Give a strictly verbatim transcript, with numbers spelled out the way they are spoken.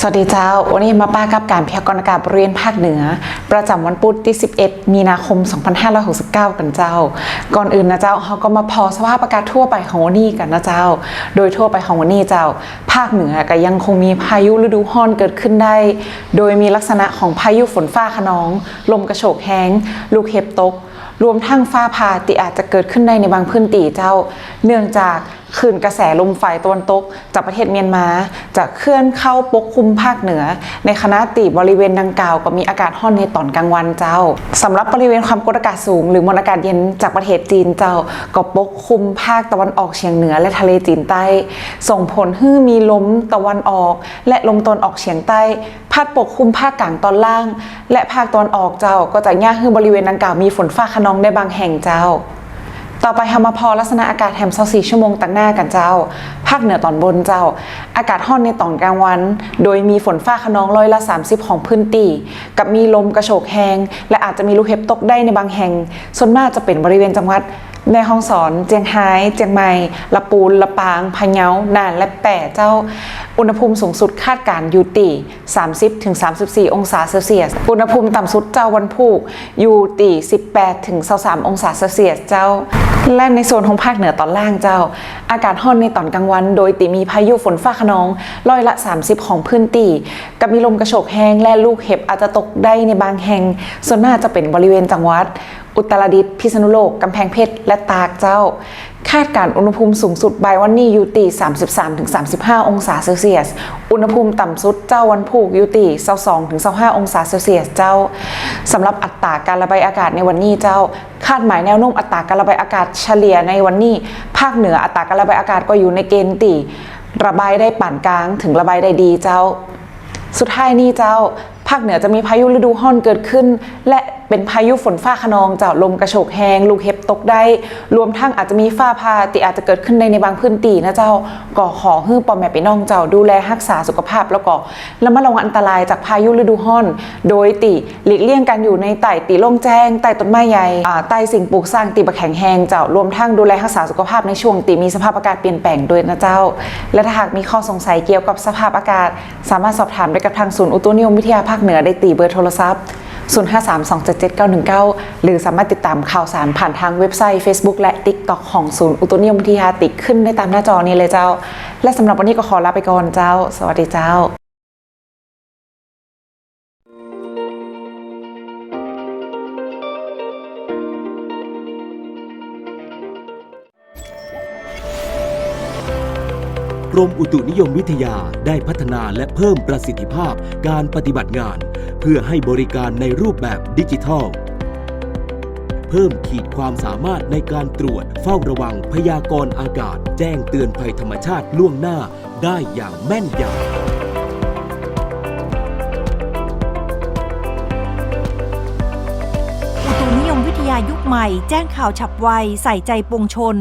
สวัสดีเจ้า วันนี้มาปะกับก๋านพยากรณ์อากาศบริเวณภาคเหนือ ประจ๋ำวันปุ๊ดตี้ สิบเอ็ด มีนาคม สองพันห้าร้อยหกสิบเก้า กั๋นเจ้า ก่อนอื่นนะเจ้า เฮาก็มาผ่อสภาพอากาศทั่วไปของวันนี้กั๋นนะเจ้า โดยทั่วไปของวันนี้เจ้า ภาคเหนือก็ยังคงมีพายุฤดูฮ้อนเกิดขึ้นได้ โดยมีลักษณะของพายุฝนฟ้าคะนอง ลมกระโชกแฮง ลูกเห็บตก รวมทั้งฟ้าผ่าตี้อาจจะเกิดขึ้นได้ในบางพื้นตี้เจ้า เนื่องจาก คลื่นกระแสลมฝ่ายตะวันตกจากประเทศเมียนมาจะเคลื่อนเข้าปกคลุมภาคเหนือ ในขณะตี้บริเวณดังกล่าวก็มีอากาศฮ้อนในต๋อนกลางวันเจ้า สำหรับบริเวณความกดอากาศสูงหรือมวลอากาศเย็นจากประเทศจีนเจ้า ก็ปกคลุมภาคตะวันออกเฉียงเหนือและทะเลจีนใต้ ส่งผลหื้อมีลมตะวันออกและลมตะวันออกเฉียงใต้ พัดปกคลุมภาคกลางตอนล่าง และภาคตะวันออกเจ้า ก็จะเยียะหื้อบริเวณดังกล่าวมีฝนฟ้าคะนองได้บางแห่งเจ้า ต่อไปเฮามาผ่อลักษณะอากาศแหมซาวสี่ชั่วโมงตัดหน้ากั๋นเจ้า ภาคเหนือต๋อนบนเจ้า อากาศฮ้อนในต๋อนกลางวัน โดยมีฝนฟ้าคะนองร้อยละสามสิบของพื้นตี้ กับมีลมกระโชกแฮง และอาจจะมีลูกเห็บตกได้ในบางแห่ง ส่วนมากจะเป๋นบริเวณจังหวัดแม่ฮ่องสอน เจียงฮาย เจียงใหม่ ละปูน ลำปาง พะเยา น่าน และแป้เจ้า อุณหภูมิสูงสุดคาดการณ์อยู่ตี้ สามสิบถึงสามสิบสี่องศาเซลเซียส อุณหภูมิต่ำสุดเจ้าวันพูกอยู่ตี้ สิบแปดถึงซาวสามองศาเซลเซียสเจ้า และในส่วนของภาคเหนือต๋อนล่างเจ้า อากาศฮ้อนในต๋อนกลางวัน โดยตี้มีพายุฝนฟ้าคะนองร้อยละสามสิบของพื้นตี้ กับมีลมกระโชกแฮง และลูกเห็บอาจจะตกได้ในบางแห่ง ส่วนมากจะเป๋นบริเวณจังหวัด อุตรดิตถ์ พิษณุโลก กำแพงเพชร และตากเจ้า คาดการณ์อุณหภูมิสูงสุดบ่ายวันนี้อยู่ตี้ สามสิบสามถึงสามสิบห้าองศาเซลเซียส อุณหภูมิต่ำสุดเจ้าวันพูกอยู่ตี้ ซาวสองถึงซาวห้าองศาเซลเซียสเจ้า สำหรับอัตราการระบายอากาศในวันนี้เจ้า คาดหมายแนวโน้มอัตราการระบายอากาศเฉลี่ยในวันนี้ ภาคเหนืออัตราการระบายอากาศก็อยู่ในเกณฑ์ตี้ระบายได้ปานกลางถึงระบายได้ดีเจ้า สุดท้ายนี้เจ้า ภาคเหนือจะมีพายุฤดูฮ้อนเกิดขึ้น และเป๋นพายุฝนฟ้าคะนองเจ้า ลมกระโชกแฮง ลูกเห็บตกได้ รวมทั้งอาจจะมีฟ้าผ่าตี้อาจจะเกิดขึ้นได้ในบางพื้นตี้นะเจ้า ก็ขอหื้อป้อแม่ปี้น้องเจ้าดูแลฮักษาสุขภาพ แล้วก็ระมัดระวังอันตรายจากพายุฤดูฮ้อน โดยตี้หลีกเลี่ยงการอยู่ในใต้ตี้โล่งแจ้ง ใต้ต้นไม้ใหญ่ อ่า ใต้สิ่งปลูกสร้างตี้บ่แข็งแฮงเจ้า รวมทั้งดูแลฮักษาสุขภาพในช่วงตี้มีสภาพอากาศเปลี่ยนแปลงด้วยนะเจ้า และถ้าหากมีข้อสงสัยเกี่ยวกับสภาพอากาศ สามารถสอบถามได้กับทางศูนย์อุตุนิยมวิทยาภาคเหนือได้ตี้เบอร์โทรศัพท์ ศูนย์ห้าสาม สองเจ็ดเจ็ด เก้าหนึ่งเก้า หรือสามารถติดตามข่าวสารผ่านทางเว็บไซต์ เฟซบุ๊ก และติ๊กต็อก ของศูนย์อุตุนิยมวิทยาตี้ขึ้นได้ตามหน้าจอนี้เลยเจ้า และสำหรับวันนี้ก็ขอลาไปก่อนเจ้า สวัสดีเจ้า กรมอุตุนิยมวิทยาได้พัฒนาและเพิ่มประสิทธิภาพการปฏิบัติงาน เพื่อให้บริการในรูปแบบดิจิทัล เพิ่มขีดความสามารถในการตรวจเฝ้าระวังพยากรณ์อากาศ แจ้งเตือนภัยธรรมชาติล่วงหน้าได้อย่างแม่นยำ อุตุนิยมวิทยายุคใหม่ แจ้งข่าวฉับไว ใส่ใจปวงชน